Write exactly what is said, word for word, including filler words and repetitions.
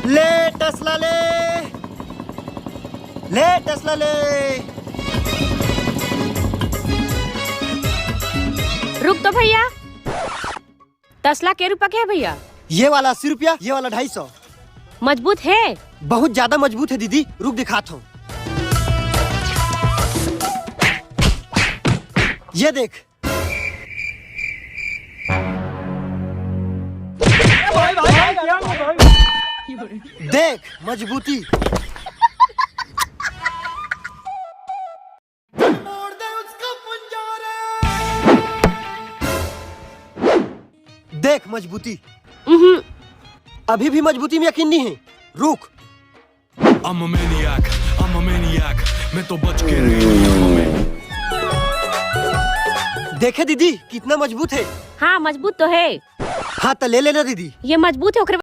ले टसला ले, ले टसला ले। रुक तो भैया, टसला के रुपया के हे भैया? ये वाला अस्सी रुपया, ये वाला ढाई सौ। मजबूत हे? बहुत ज्यादा मजबूत हे दीदी, रुक दिखात हों। ये देख। देख मजबूती। देख मजबूती। उहुं। अभी भी मजबूती में यकीन नहीं है, रुक। I'm a maniac, I'm a maniac, मैं तो बच के रही हूँ। देखे दीदी, कितना मजबूत है। हाँ, मजबूत तो है। हाँ, तो ले लेना दीदी। ये मजबूत है, ओकरे